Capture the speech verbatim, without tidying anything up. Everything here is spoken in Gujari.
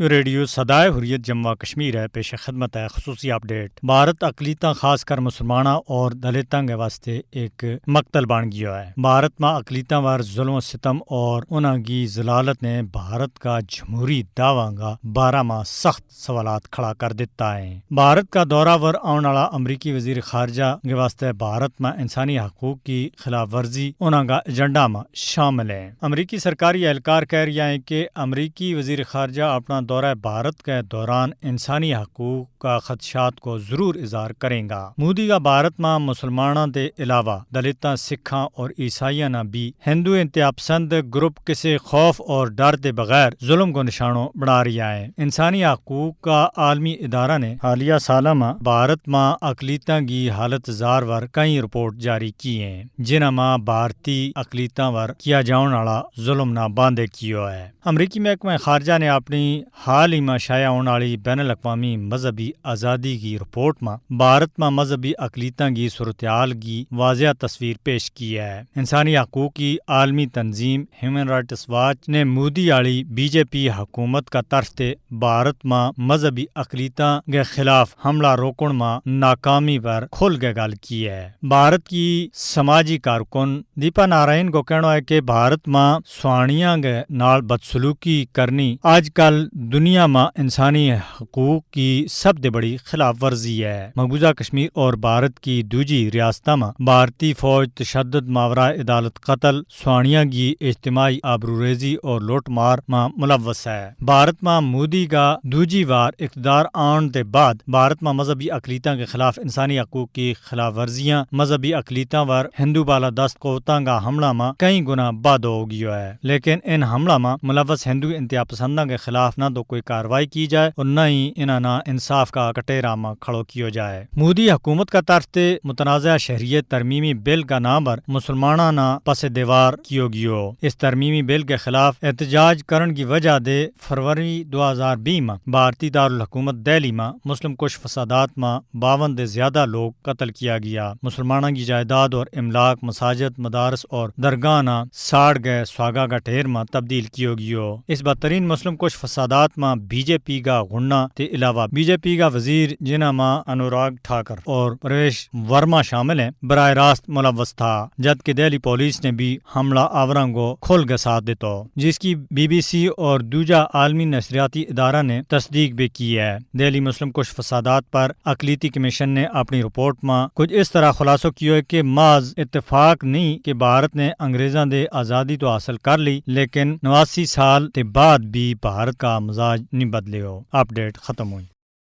ریڈیو سدائے حریت جموں و کشمیر ہے، پیش خدمت ہے خصوصی اپ ڈیٹ۔ بھارت اقلیتاں خاص کر مسلماناں اور دلتاں کے واسطے ایک مقتل بن گیا ہے۔ بھارت ما اقلیتاں وار ظلم و ستم اور انہاں کی ذلالت نے بھارت کا جمہوری دعواں کا بارہ ما سخت سوالات کھڑا کر دیتا ہے۔ بھارت کا دورہ ور آؤن آڑا امریکی وزیر خارجہ کے واسطے بھارت ما انسانی حقوق کی خلاف ورزی انہاں کا ایجنڈا ما شامل ہیں۔ امریکی سرکاری اہلکار کہہ رہیا ہیں کہ امریکی وزیر خارجہ اپنا دورہ بھارت کے دوران انسانی حقوق کا خدشات کو ضرور اظہار کریں گا۔ مودی کا بھارت ما مسلماناں دے علاوہ دلتاں، سکھاں اور عیسائیاں نا بھی ہندو انتہا پسند گروپ کسے خوف اور ڈر دے بغیر ظلم کو نشانو بنا رہیا ہے۔ انسانی حقوق کا عالمی ادارہ نے حالیہ سالاں ما بھارت ما اقلیتاں کی حالت زار ور کئی رپورٹ جاری کی ہیں، جنہاں ما بھارتی اقلیتاں ور کیا جاؤن آڑا ظلم نا باندھے کیو ہے۔ امریکی محکمہ خارجہ نے اپنی حال ہی ما شائع ہون آڑی بین الاقوامی مذہبی آزادی کی رپورٹ ما بھارت ما مذہبی اقلیتاں کی صورتحال کی واضح تصویر پیش کی ہے۔ انسانی حقوق کی عالمی تنظیم ہیومن رائٹس واچ نے مودی آڑی بی جے پی حکومت کا طرف تے بھارت ما مذہبی اقلیتاں کے خلاف حملہ روکن ما ناکامی پر کھل کے گل کی ہے۔ بھارت کی سماجی کارکن دیپا نارائن کو کہنو ہے کہ بھارت ما سوانیاں کے نال بدسلوکی کرنی آج کل دنیا ما انسانی حقوق کی سب تے بڑی خلاف ورزی ہے۔ مقبوضہ کشمیر اور بھارت کی دوجی ریاستاں ما بھارتی فوج تشدد، ماورائے عدالت قتل، سوانیاں کی اجتماعی آبروریزی اور لوٹ مار ما ملوث ہے۔ بھارت ما مودی کا دوجی وار اقتدار آن دے بعد بھارت ما مذہبی اقلیتاں کے خلاف انسانی حقوق کی خلاف ورزیاں، مذہبی اقلیتاں ور ہندو بالا دست قوتاں کا حملہ ما کئی گنا بادھو ہو گیو ہے، لیکن ان حملہ ما ملوث ہندو انتہا پسنداں کے خلاف نہ تو کوئی کاروائی کی جائے اور نہ ہی انہاں نا انصاف کا کٹیرا ما کھڑو کیو جائے۔ مودی حکومت کا طرف تے متنازعہ شہریت ترمیمی بل کا نام پر مسلماناں نا پس دیوار کیو گیو۔ اس ترمیمی بل کے خلاف احتجاج کرن کی وجہ دے فروری دو ہزار بیس ما بھارتی دارالحکومت دہلی ما مسلم کش فسادات ما باون دے زیادہ لوگ قتل کیا گیا۔ مسلماناں کی جائیداد اور املاک، مساجد، مدارس اور درگاہ نا ساڑ گئے سواگا کا ٹھیر ما تبدیل کیو گیو۔ اس بدترین مسلم کش فسادات ما بی جے پی کا غنڈا تے علاوہ بی جے پی کا وزیر جنہاں ما انوراگ ٹھاکر اور پرویش ورما شامل ہیں، براہ راست ملوث تھا، جد کہ دہلی پولیس نے بھی حملہ آوراں کو کھل گسا دیتو، جس کی بی بی سی اور دوجہ عالمی نشریاتی ادارہ نے تصدیق بھی کی ہے۔ دہلی مسلم کش فسادات پر اقلیتی کمیشن نے اپنی رپورٹ ما کچھ اس طرح خلاصو کیو ہے کہ محض اتفاق نہیں کہ بھارت نے انگریزاں دے آزادی تو حاصل کر لی، لیکن نواسی سال تے بعد بھی بھارت کا مزاج نہیں بدلے ہو۔ اپ ڈیٹ ختم ہوئی۔